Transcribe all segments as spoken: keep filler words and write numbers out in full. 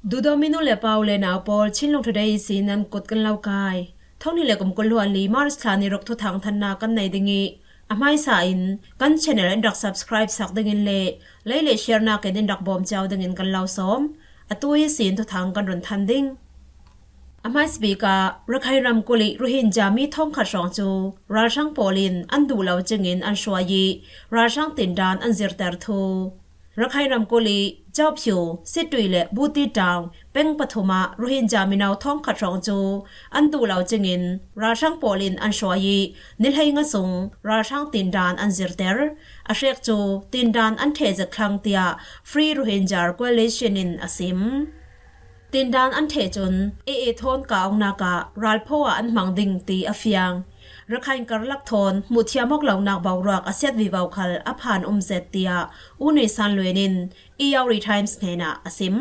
Duhdawm minu le pau le nau pawl, Chinlung Today ihsin nan kut kan lo kai. Thawng hnih le kum kul hluan li March thla ni ruk thuthang thanna kan nei ding ih, a hmaisa in kan channel in rak subscribe sak dingin le like le share nakin in rak bawm cio dingin kan lo sawm. Atu ihsin thuthang kan run than ding. A hmaisa bik ah Rakhine ramkulh ih Rohingya mi thawngkhat hrawng cu ralhrang pawl in an duh lo cingin an hruai ih ralhrang tindan an zirter thu. Rakhine ramkulh ih Kyaukphyu, Sittwe le Buti Town peng pathum ah Rohingya mino thawngkhat hrawng cu an duh lo cingin ralhrang pawl in an hruai ih ni hleinga sung ralhrang tindan an zirter. A hrek cu tindan an ṭheh zet thlang, tiah Free Rohingya Coalition in a sim. Tindan an ṭheh cun A A thawn kah awknak ah ralphaw ah an hmang ding ti a fiang. Rakhine karlak thawn hmuh thiam awk lonak boruak a siat vivo khal a phan um zet, tiah U Nei San Luen in Ayawri Times hnenah a sim.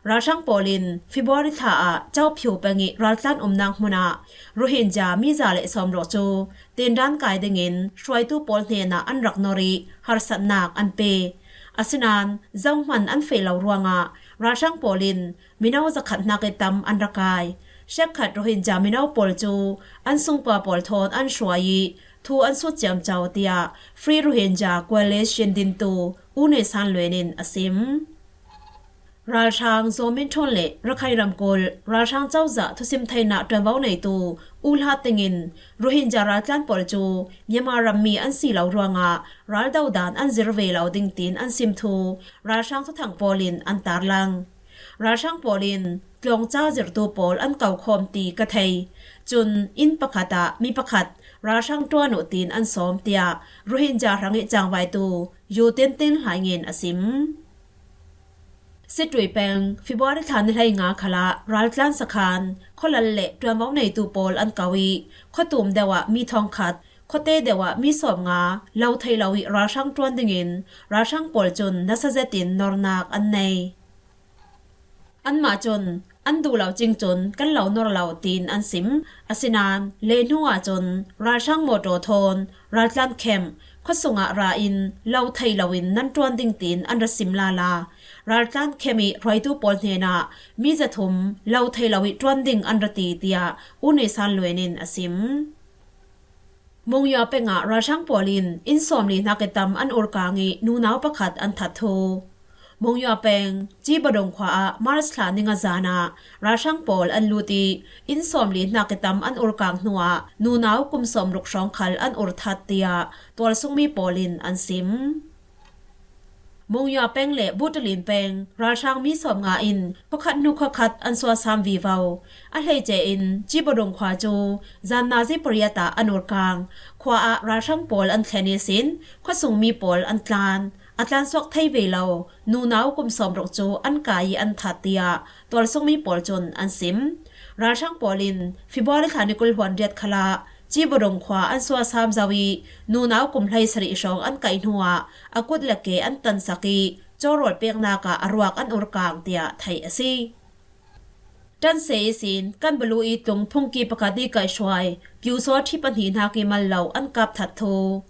Ralhrang pawl in February thla ah Kyaukphyu peng ih raltlan umnak hmun ah Rohingya mi za le sawmruk cu tindan kai dingin hruaitu pawl hnenah an rak nor ih harsatnak an pe. Asinain zohman an feh lo ruangah ralhrang pawl in mino zakhat hnak ih tam an ra kai. Hrekkhat Rohingya mino pawl cu an sungpa pawl thawn an hruai ih thu an sut ciamco, tiah Free Rohingya Coalition dintu U Nei San Luen in a sim. Ralhrang Zomin Ṭhun le Rakhine ramkulh ralhrang cozah thusim theinak ṭuanvo neitu U Hla Ting in Rohingya raltlan pawl cu Myanmar rammi an si lo ruangah raldo dan an zir ve lo ding tiin an sim thu ralhrang thuthang pawl in an tarlang. Ralhrang pawl in tlawngca zirtu pawl an ko khawm ti ka thei. Cun inn pakhat ah mi pakhat ralhrang ṭuan uh tiin an sawm, tiah Rohingya hrang ih cangvaitu U Tin Tin Hlaing in a sim. Sittwe peng February thla ni hleinga khalah raltlan sakhan khualal le ṭuanvo neitu pawl an ko ih khuatum deuh ah mi thawngkhat, khuate deuh ah mi sawmnga lo thei lo ih ralhrang ṭuan dingin ralhrang pawl cun nasa zetin nornak an nei. Anmah cun an duh lo cing cun kan lo nor lo tiin an sim. Asinain lehhnu ahcun ralhrang mawṭaw thawn raltlan khem khuasung ah ra in lo thei loin nan ṭuan ding tiin an ra sim lala. Raltlan khem ih hruaitu pawl hnenah mi zathum lo thei lo ih ṭuan ding an ra ti, tiah U Nei San Luen in a sim. Monywa peng ah ralhrang pawl in inn sawmli hnak ih tam an urkang ih nunau pakhat an that thu. Monywa peng Cibadong khua ah March thla ni nga zan ah ralhrang pawl an lut ih inn sawmli hnak ih tam an urkang hnuah nunau kum sawmruk hrawng khal an ur that, tiah tualsungmi pawl in an sim. Monywa peng le Butalin peng ralhrang mi sawmnga in khuakhat hnu khuakhat an suasam vivo. A hleice in Cibadong khua cu zan nazi pariat ah an urkang. Khua ah ralhrang pawl an thlen ihsin khuasungmi pawl an tlan. A tlansuak thei ve lo nunau kum sawmruk cu an kai ih an that, tiah tualsungmi pawl cun an sim. Ralhrang pawl in February thla ni kul hluan riat khalah Cibadong khua an suasam zo ih nunau kum hleisarih hrawng an kaih hnuah a kut le ke an tansak ih cawrawl peknak ah a ruak an urkang, tiah theih a si. Ṭanse ihsin Kanbalu ih tlung phungki pakhat ih kaihhruai pyusawṭhi pahnih hnak ih mal lo an kap that thu.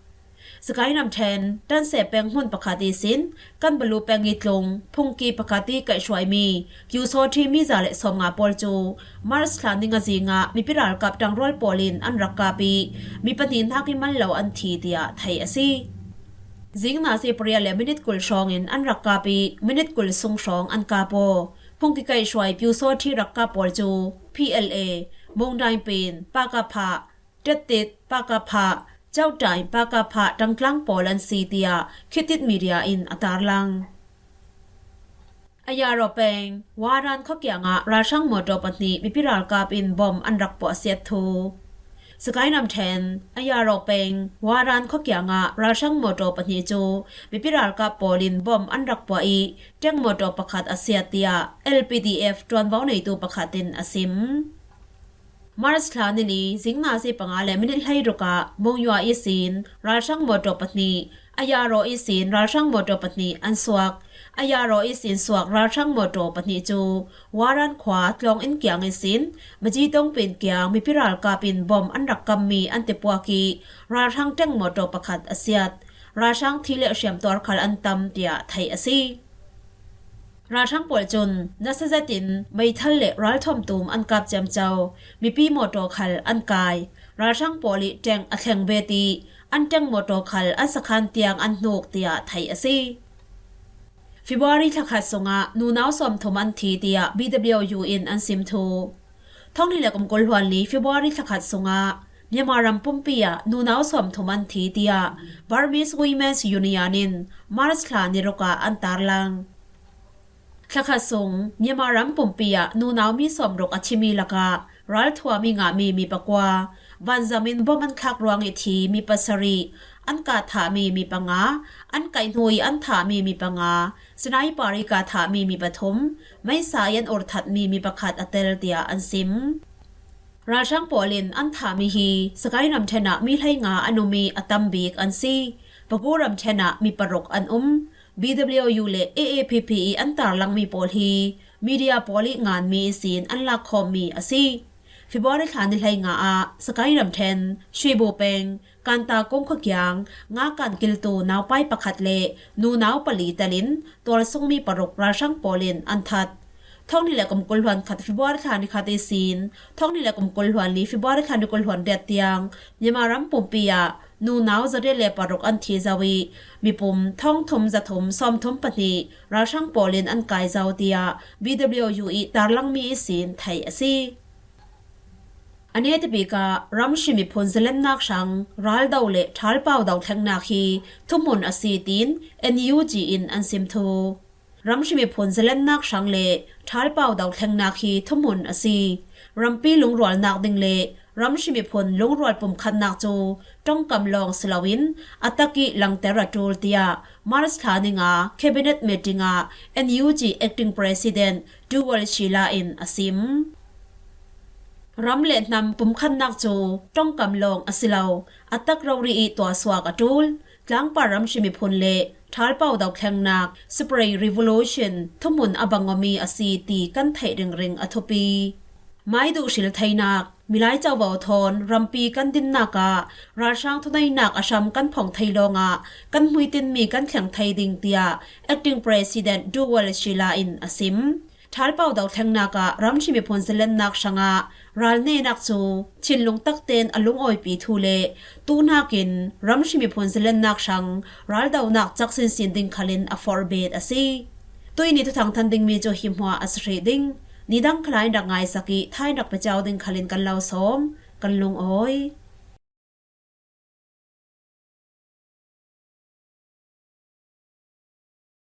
Sagaing ramṭhen Ṭanse peng hmun pakhat ihsin Kanbalu peng ih tlung phungki pakhat ih kaihhruaimi pyusawṭhi mi za le sawmnga pawl cu March thla ni nga zing ah mipi ralkap ṭangrual pawl in an rak kap ih mi pahnih hnak ih mal lo an thi, tiah theih a si. Zing nazi pariat le minit kul hrawng in an rak kap ih minit kul sung hrawng an kap aw. Phungki kaihhruai pyusawṭhi rak kap pawl cu P L A, Mongdain Pin, Pakapha, Tet Tit, Pakapha, Cautain, Pakapha ṭangtlang pawl an si, tiah Khitit Media in a tarlang. Ayaro peng Waran khuakiang ah ralhrang mawṭaw pahnih mipi ralkap in bom an rak puahsiat thu. Sagaing ramṭhen Ayaro peng Waran khuakiang ah ralhrang mawṭaw pahnih cu mipi ralkap pawl in bom an rak puah ih ṭeng mawṭaw pakhat a siat, tiah L P D F ṭuanvo neitu pakhat in a sim. March thla ni li zing nazi panga le minit hleiruk ah Monywa ihsin ralhrang mawṭaw pahnih, Ayaro ihsin ralhrang mawṭaw pahnih an suak. Ayaro ihsin suak ralhrang mawṭaw pahnih cu Waran khua tlawng inn kiang ihsin Maji Tongpin kiang mipi ralkap in bom an rak kammi an tipuak ih ralhrang ṭeng mawṭaw pakhat a siat. Ralhrang thi le hriamtuar khal an tam, tiah theih a si. Ralhrang pawl cun nasa zetin meithal le ralthuam tum an kap ciamco, mipi mawtaw khal an kai, ralhrang pawl i ṭeng a thleng bet i an ṭeng mawtaw khal an sakhan tiang an hnuk, tiah theih a si. February thlakhat sungah nunau sawmthum an thi, tiah B W U in an sim thu. Thonghnih le kum kul hluan li February thlakhat sungah Myanmar ram pumpi ah nunau sawmthum an thi, tiah Burmese Women's Union in March thla ni ruk ah an tarlang. Thlakhat sung Myanmar ram pumpi ah nunau mi sawmruk a thimi lakah ralthuam i ngahmi mi pakua, vanzam in bom an thlak ruang i thi mi pasarih, an kah thahmi mi panga, an kaih hnu i an thahmi mi panga, sniper i kah thahmi mi pathum, meisa i an ur thatmi mi pakhat a tel, tiah an sim. Ralhrang pawl in an thahmi hi Sagaing ramṭhen ah mi hleinga an um i a tam bik an si. Pegu ramṭhen ah mi paruk an um. B W U le A A P P i an tarlangmi pawl hi media pawl i nganmi ihsin an lakkhawmmi a si. February thla ni hleinga ah Sagaing ramṭhen Shwebo peng Kanta kung khua kiang nga kan kiltu naupai pakhat le nunau pali telin tualsungmi paruk ralhrang pawl in an that. Thonghnih le kum kul hluan khat February thla ni khat ihsin thonghnih le kum kul hluan li February thla ni kul hluan riat tiang Myanmar ram pumpi ah nunau zariat le paruk an thi zo i mipum thongthum zathum sawmthum pahnih ralhrang pawl in an kai zo, tiah B W U i tarlangmi ihsin theih a si. A neta bik ah ramhri miphun zalennak hrang raldo le ṭhalpau dothlennak hi thuhmun a si, tiin N U G in an sim thu. Ramhri miphun zalennak hrang le ṭhalpau dothlennak hi thuhmun a si. Rampi lungrualnak ding le ramhri miphun lungrual pumkhatnak cu ṭongkam lawng si loin a tak i langter a ṭul, tiah March thla ni nga Cabinet meeting ah N U G Acting President Duwal Shila in a sim. Ram le hnam pumkhatnak cu ṭongkam lawng a si lo, a tak rori i tuahsuak a ṭul. Tlangpar ramhri miphun le ṭhalpau dothlennak, spray revolution, thuhmun a bangawmi a si ti kan theih ringring a thupi. Mai duh hril theinak, milai covo thawn rampi kan dinnak ah ralhrang thuneihnak a hram kan phong thei lawngah kan hmuitinmi kan thleng thei ding, tiah Acting President Duwal Shila in a sim. Ṭhalpau dothlennak ah ramhri miphun zalennak hrangah ral nenak cu thinlung takten a lungawipi thu le tuhnakin ramhri miphun zalennak hrang raldonak cak sinsin ding khalin a forhbet a si. Tuihni thuthang than dingmi cu hi hmuah a si hrih ding. Nidang khalai in rak ngaisak i thai in rak pecau ding khalin kan lo sawm, kan lungawi.